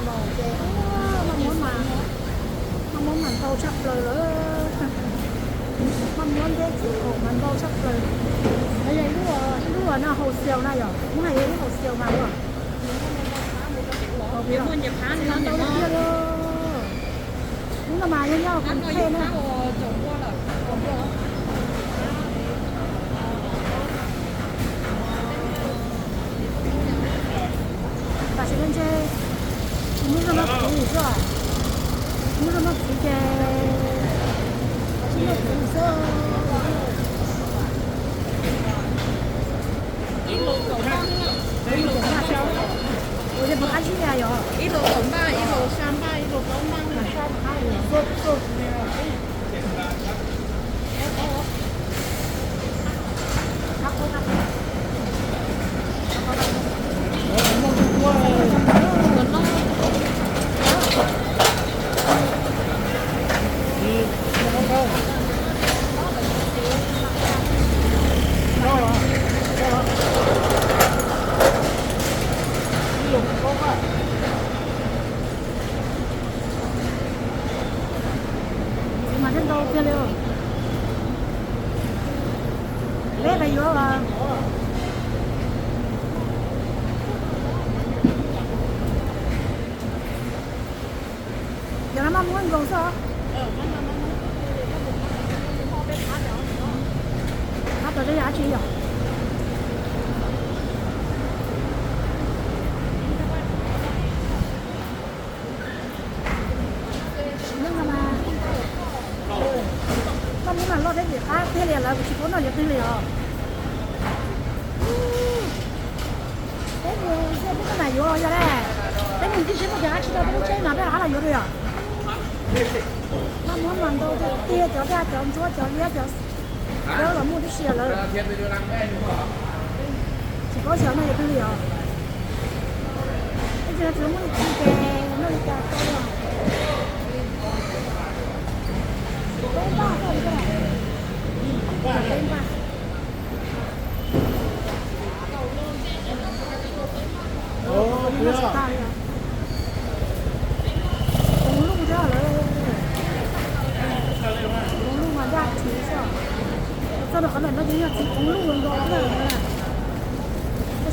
Ces maj muab mas, maj muab mas ntau tshaj plaws lawm. Maj muab thiab txiv qaub mas ntau tshaj plaws. Yog ib lub, ib lub no haus xiaus na yom, muab hais yog ib lub haus xiaus mas lub. Ntau tiag tiag li. Lub no mas yog nyob hauv Koob Thej na. Tam sim no ntshe tsis muaj zog noj txiv xwb, tsis muaj zog noj txiv ces tsis noj txiv xwb. Ua li cas, ua li qab zib li yog? Txiv mas thiaj ntau tiag li. Peb pais yuav os. Cov no maj muab nkaus xwb os. Qab tod yog dab tsi yom? Sim neej no mas, maj muab mas loj thiab, qab tiag li lawm, kuv tsis paub noj yuav twg li os. Peb mus xwb peb tuaj mam yuav yog lawm. Peb mus tib si muaj cov dab tsi rau peb lub tsheb no peb rov qab los yuav rau yom. Maj muab mas ntau tiag tiag, cov daj cov ntsuab cov liab cov dawb los muaj tib si lawm. Tsis paub xyov noj yuav twg li os. Ib txhia tsis muaj ib txhia ces noj li cas tau os. Peb npaj koj li, peb npaj. Tsis tag li os. Poov luj thiab lawm. Poov luj mas daj txiv xwb. Txog rau qhov ntawm no ces yog txiv poov luj nkaus xwb na.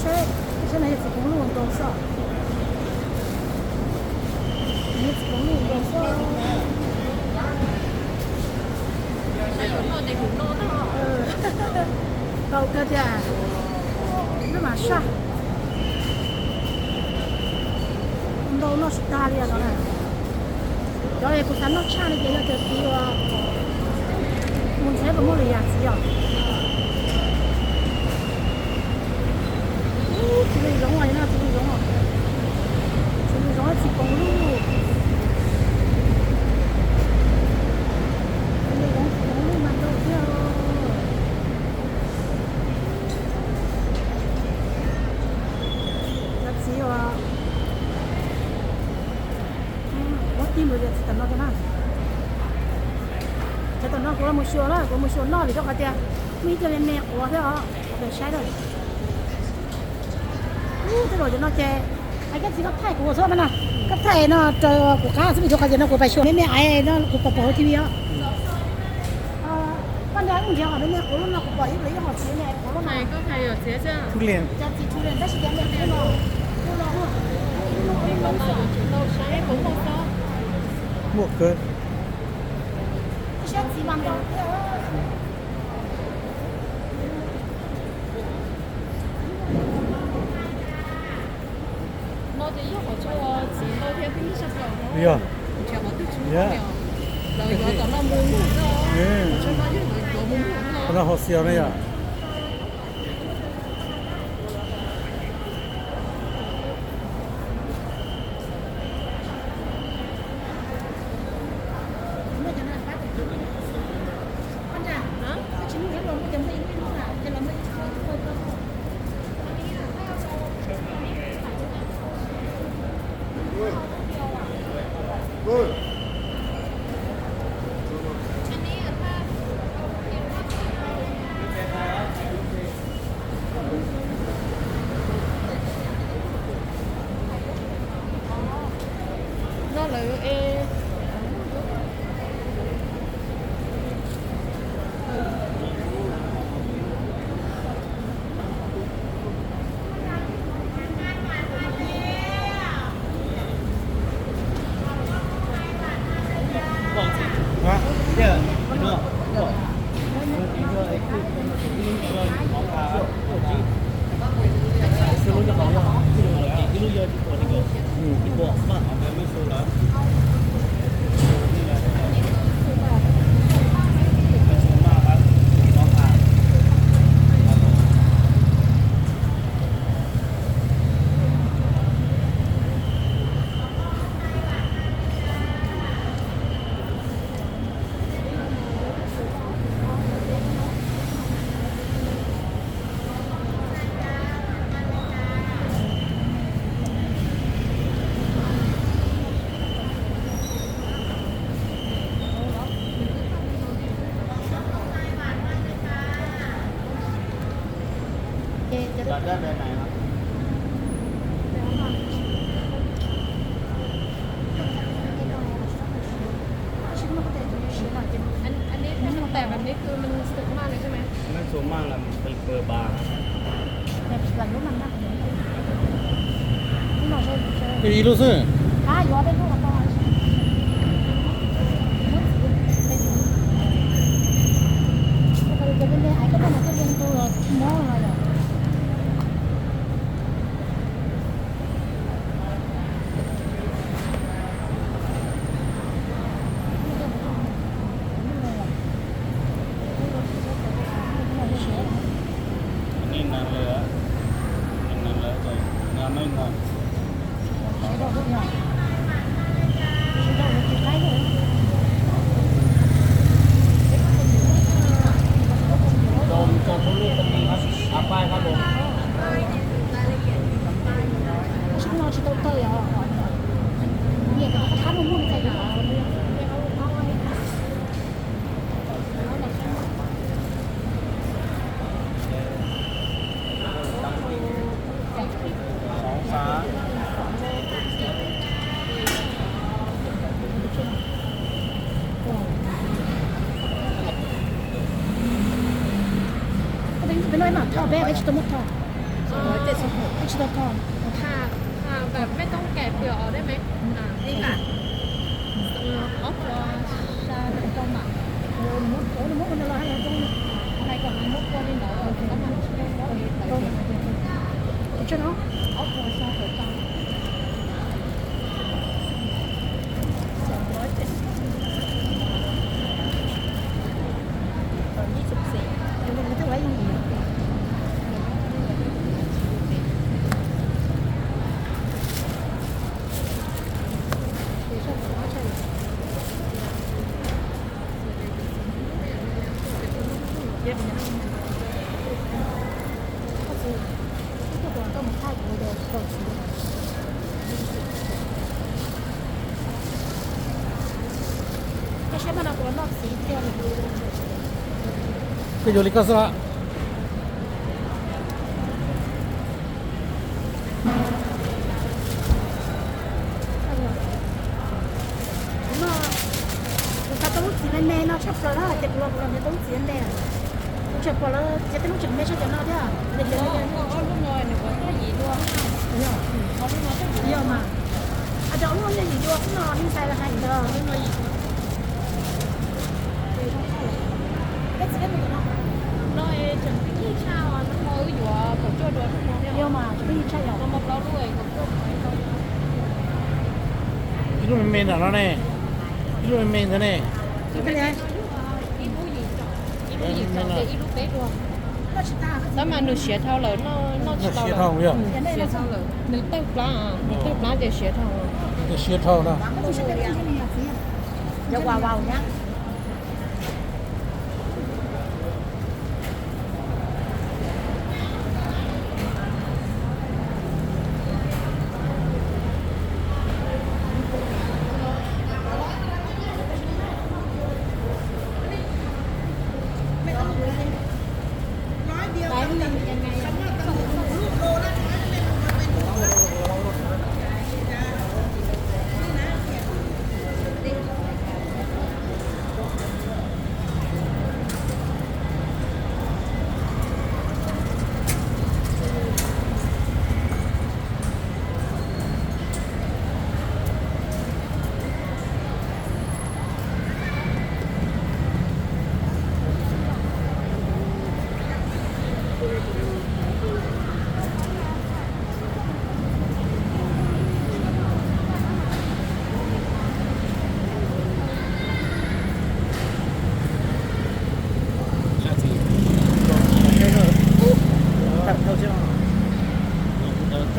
Saib, saib no yog txiv poov luj nkaus xwb. Yog txiv poov luj nkaus xwb. Tau kawg tiag, noj mas saj. Ntau noj tsis tag li os no na. Cov kuv xav noj tshaj li ces yog cov txiv uas mus nrhiav puas muaj lwm yam txiv os. Txiv lwm zoov os, no txiv lwm zoov os. Txiv lwm zoov, txiv poov luj. Txiv lwm zoov, txiv poov luj mas ntau thiab. Cov txiv uas quav tij mus yog txiv tom no rau na. Cov tom no kuv los mus xyuas na, kuv mus xyuas noj vim rau qhov tias muaj ib co me me quav thiab os, kuv pem saib na. Ub, tej zaum cov no ces, hais koj txiv koj thaij kuv xwb na, koj thaij no raws kuv qab xwb vim rau qhov tias no kuv pem xyuas me me aiv no kuv pom pom hauv T V os. Koj nrog wb nrhiav qhov me me quav lub no kuv pom ib lub ib hom txiv me quav lub no. Cov txiv txhuv lias tab sis cov me quav lub no, lub no, lub no, muaj kawg. Ib sab txiv mas ntau thiab. No ces yog qhov tsua txiv ntau thiab twb sab plaws no. Yog. Nrhiav qhov twg tsis muaj li os. Lawv yuav tom no mus muag xwb. Qhov tsua no yog lawv yuav mus muag xwb. Qhov no hauv xiaus no yom. อันนี้ถ้ามันแตกแบบนี้คือมันสุกมากเลยใช่ไหม ไม่สุกมากละ มันเปิดบาง Ib lub xwb. Peb no mam thauj, peb tsis tau muab thauj. Peb tsis tau thauj. Thà, thàแบบไม่ต้องแกะเปลือกออกได้ไหม อ่า นี่ค่ะ เออ เอาตัวชาหนึ่งต้นอ่ะ เออ หนูมุด เออ หนูมุดมันอร่อย ให้หนูมุด อะไรก่อน หนูมุดตัวนี้เหรอ แล้วมันเชื่อมว่ามีไฟเดียว เอาตัวชาเปิดตัง สองร้อยเจ็ดสิบ ตอนยี่สิบสี่ ยังไม่ได้ไว้ยังอยู่ Koj yuav li koj xwb los? Kuv tau lub txiv me me no tshaj plaws na, ces kuv los kuv los nrhiav tau lub txiv me me. Kuv tseem pom lawv txiav tej lub tseem me tshaj cov no thiab. Yog mas. Cov lub no yim dua xwb no, nej ntxhais hais ntawd. Peb txiv peb mus tom no. Yog mas, tseem peb yim tshaj yom. Ib lub me me ntawm no ne, ib lub me me ntawd ne. Tab mas nws siav dhau lawm, noj tsis tau lawm. Siav dhau, nws tawg plab, nws tawg plab ces siav dhau. Siav dhau na.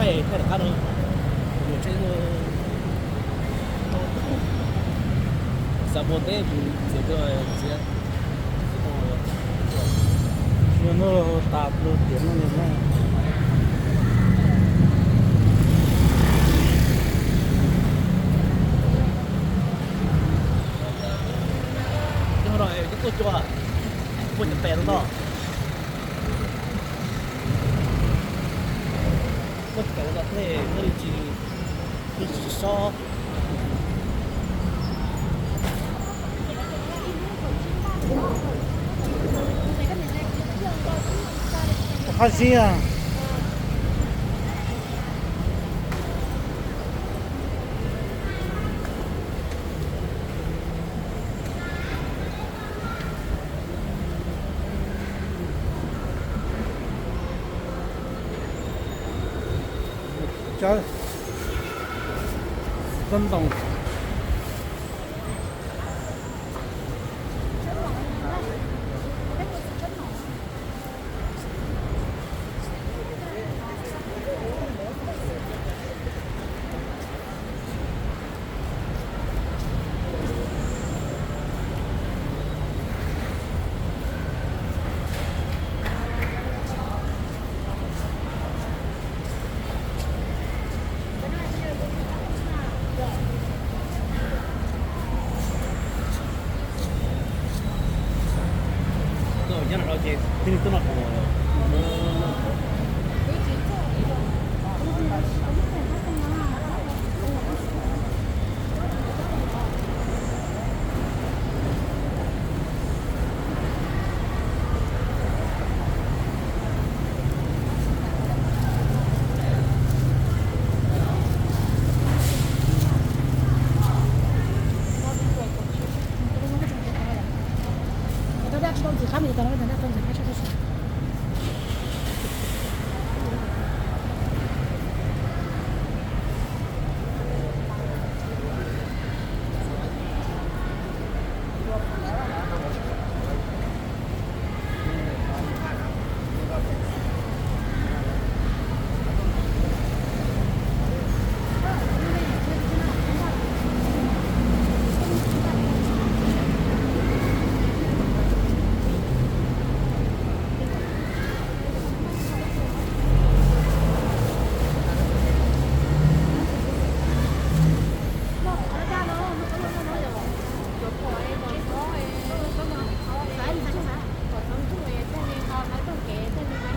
Thaij rov qab no, mus tsheb xav pua teb mus txiav, txiav. Yog no tas lub tiam no ne. Yog no twb tuaj cua, muaj cov pes rau no. Muaj cov pes rau no thiab, muaj li tsis, li tsis sob. Qab zib a. Cov ntoo.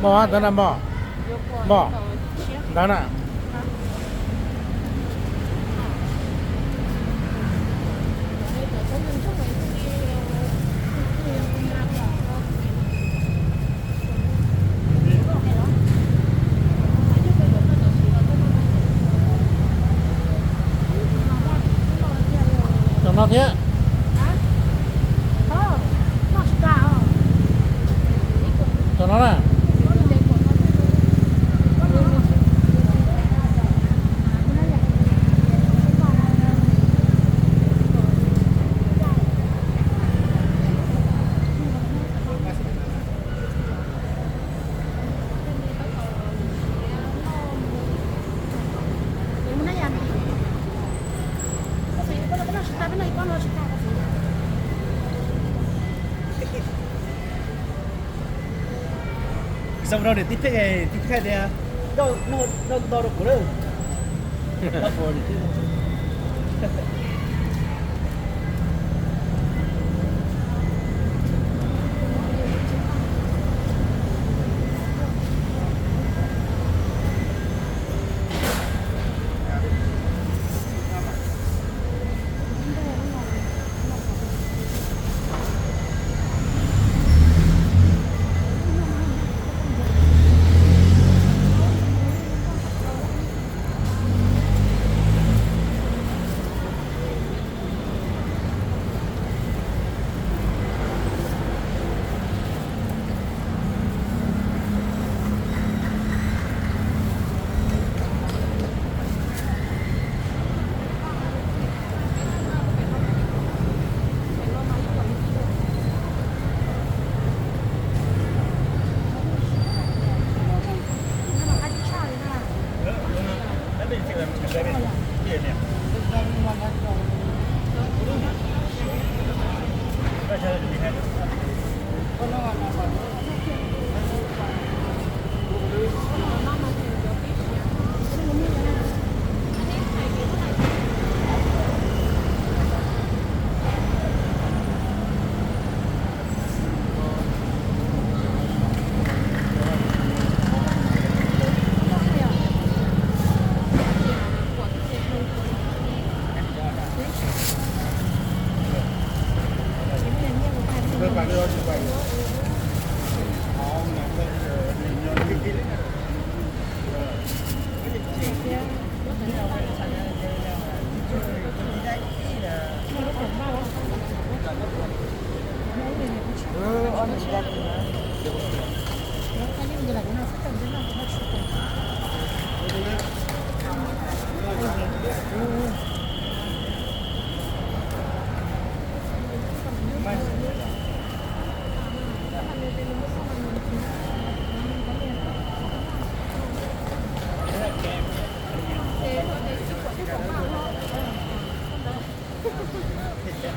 Npog, ntawd na npog. Npog, ntawd na. Cov no thiab. Cov no na. Xav rau niam tij Pheej, tij Pheej tias, nrauj nrauj rau kuv lawm.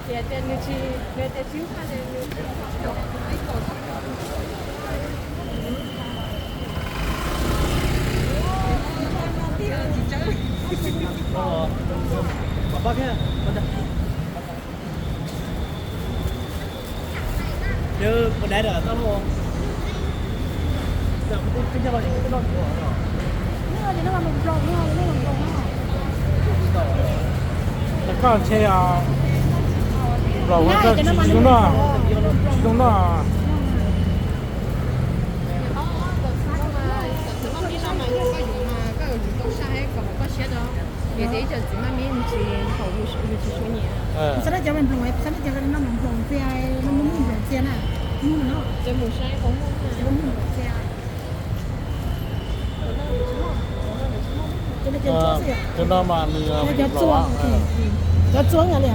Tias tias nws tsis, nws tias tsis ua li nws tsis. Koj ntshe nplaum tsis zoo noj, tsis zoo noj. Xav tau cov nplaum, xav tau cov nplaum ntxiag, nplaum ntxiag na, mus no. Cov no mas nws cov txua, cov txua li.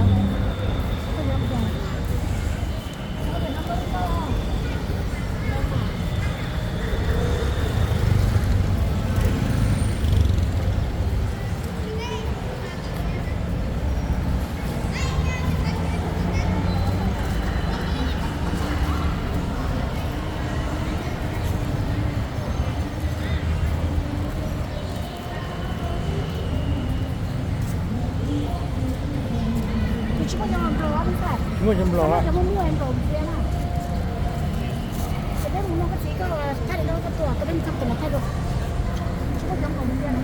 Kuv tsis muaj cov nplaum, muaj cov nplaum, cov muaj muaj nplaum ntxiag na. Ces peb mus nug koj txiv koj thaij li no koj tuaj, koj peb mus txog tus no thaij dua. Tsis muaj cov nplaum ntxiag na.